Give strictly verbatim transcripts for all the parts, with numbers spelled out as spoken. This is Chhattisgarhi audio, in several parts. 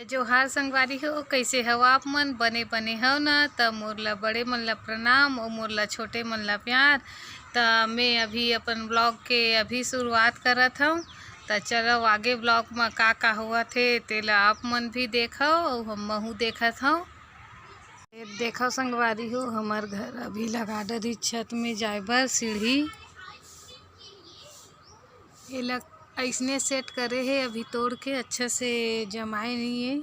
जोहार संगवारी हो, कइसे हव आप मन? बने बने हव ना? त मोर ला बड़े मन ला प्रणाम अउ मोर ला छोटे मन ला प्यार। त मैं अभी अपन vlog के अभी शुरुआत करत हव। त चलव आगे vlog म का का होवत हे तेला आप मन भी देखव अउ हमहू देखत हव। ये देखव संगवारी हो, हमर घर अभी लगा डरी छत में जाए बर सीढ़ी। एला अइसने set करे हे, अभी तोड़ के अच्छा से जमाए नइ हे,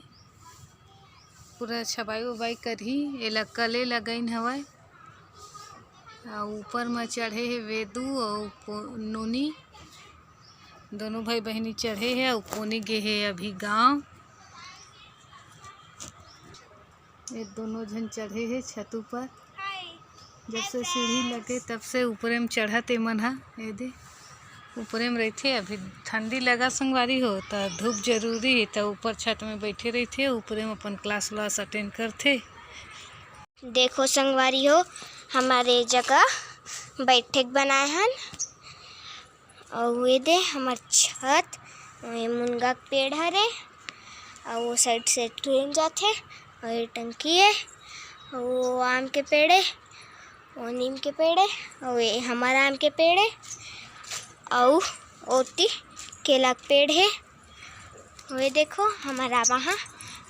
पूरा छबाई उबाई करही। एला कले लगाइन हवय, अउ ऊपर म चढ़े हे वेदू अउ पो-, नोनी, दोनों भाई बहिनी चढ़े हे अउ पोनी गे हे अभी गाँव। ये दोनों झन चढ़े हे छत ऊपर। जब से सीढ़ी लगे तब से ऊपरे में चढ़त ए मन ह। ये दे ऊपरे में रहिथे। अभी ठंडी लगा संगवारी हो, त धूप जरूरी हे, त ऊपर छत में बैठे रहिथे, ऊपरे में अपन class व्लास attend करथे। देखो संगवारी हो, हमर ए जगह बैठक बनाए हन। अउ ये दे हमर छत, ये मुनगा के पेड़ हरे, अउ वो side से train जाथे, अउ ये टंकी हे, अउ वो आम के पेड़ हे, वो नीम के पेड़ हे, अउ ये हमर आम के पेड़ हे, अउ ओती केला के पेड़ हे। वो देखो, हमर आमा ह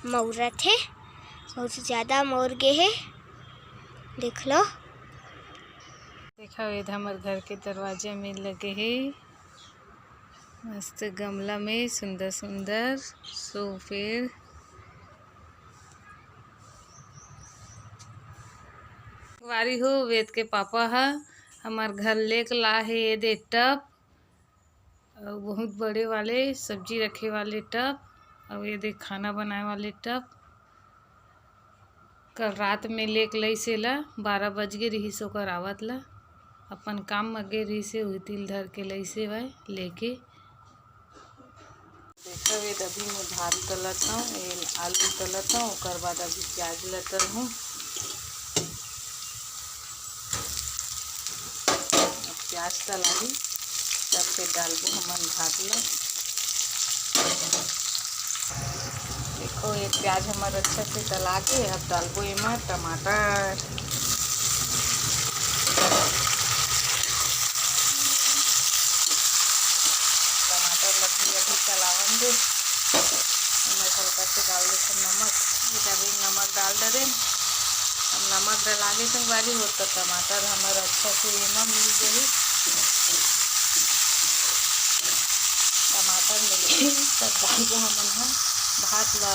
मउरत हे, बहुत ज्यादा मउर गे हे, देख लो। देखो, ये हमर घर के दरवाजा में लगे हे मस्त गमला में सुंदर सुंदर शो पेड़। वारी हो, वेद के पापा ह हमर घर लेके ला हे ये दे टब, अउ बहुत बड़े वाले सब्जी रखे वाले टब, अउ ये दे खाना बनाए वाले टब। कल रात में लेके लइस एला, बारह बज गे रिहिस ओकर आवत ला। अपन काम म गे रिहिस हे, उही तिल धर के लइस हे वह लेके। देखो, ये अभी मैं भात तलत हूँ, ये आलू तलत हूँ, ओकर बाद अभी प्याज ला तलहूँ। अब प्याज तलाही, तब फिर डालबो हमन भात ला। देखो, ये प्याज हमर अच्छा से तला के अब डालबो एमा टमाटर। टमाटर ला भी अभी तलावन दे। एमा हल्का से डाल देथन नमक। ये अभी नमक डाल डरेन। अब नमक डला गे संगवारी हो, त टमाटर हमर अच्छा से एमा मिल जाही। टमाटर मिल गे, तब डालबो हमन ह भात ला।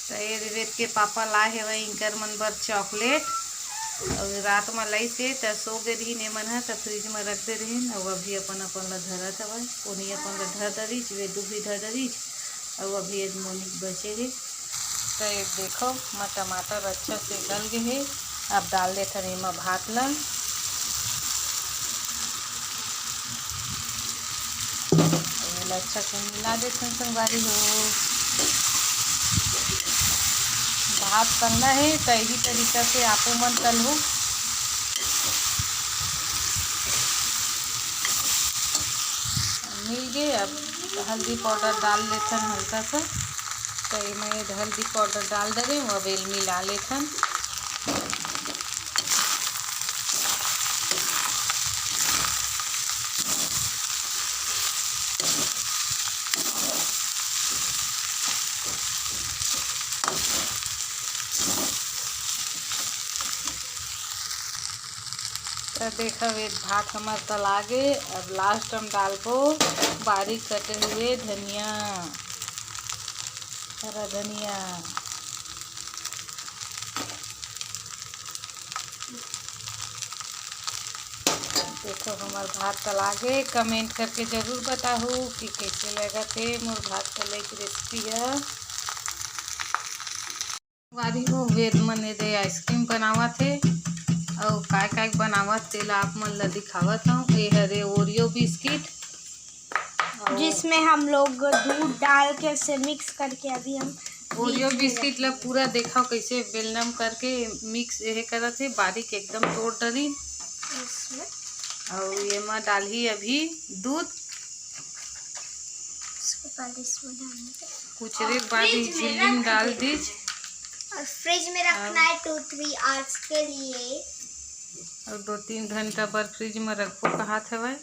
त ये वेद के पापा लाए हेवय इंकर मन बर chocolate। अउ रात म लइस हे, त सो गे रिहिन एमन ह, त fridge म रख दे रिहिन। अउ अभी अपन, अपन ला धरत हवय। कोनी अपन ला धर डरिस, वेदू भी धर डरिस। अउ अभी एक मोनिक बचे हे। त ये देखो, म टमाटर अच्छा से गल गे हे। अब डाल देथन एमा भात ला। अउ एला अच्छा से मिला देथन संगवारी हो। भात तलना हे, त इही तरीका से आपो मन तलहू। मिल गे, अब हल्दी powder डाल लेथन हल्का सा। त एमे हल्दी powder डाल डरेंव, अब एला मिला लेथन। त देखव, ये भात हमर तला गे। अब last म डालबो बारीक कटे हुए धनिया, हरा धनिया। देखो, हमर भात तला गे। Comment करके जरूर बताहू कि कइसे लगत हे मोर भात तलई के recipe ह। वारी हो, वेद मन ए दे ice cream बनावत हे, अउ काय काय बनावत तेला आप मन ला दिखावत हव। ए हरे Oreo biscuit, अउ जिसमें हम लोग दूध डाल के उसे mix करके अभी हम Oreo बीच में biscuit ला रखेंगे। पूरा देखव कइसे बेलनम करके mix एहे करत हे, बारीक एकदम तोड़ डरी। इसमें अउ एमा डालही अभी दूध। पहले इसमें डालना है। कुचरे के बाद ही झिल्ली में डाल दीज। और फ्रिज में रखना है टू थ्री आवर्स के लिए। और दो तीन घंटा बर फ्रिज में रखबो कहत हवय।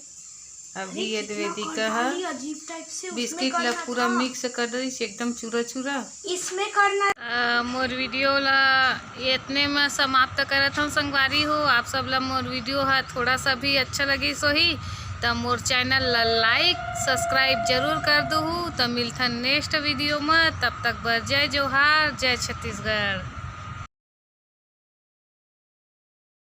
अभी ये वेदिका ह अजीब टाइप से बिस्किट ला पूरा मिक्स कर दीस, एकदम चूरा चूरा। इसमें करना आ, मोर वीडियो ला इतने में समाप्त करत हूँ संगवारी हो। आप सब ला मोर वीडियो हा थोड़ा सा भी अच्छा लगिस होही त मोर चैनल ला लाइक सब्सक्राइब जरूर कर दूहू। त मिलथन नेक्स्ट वीडियो में, तब तक बर जय जोहार, जय छत्तीसगढ़।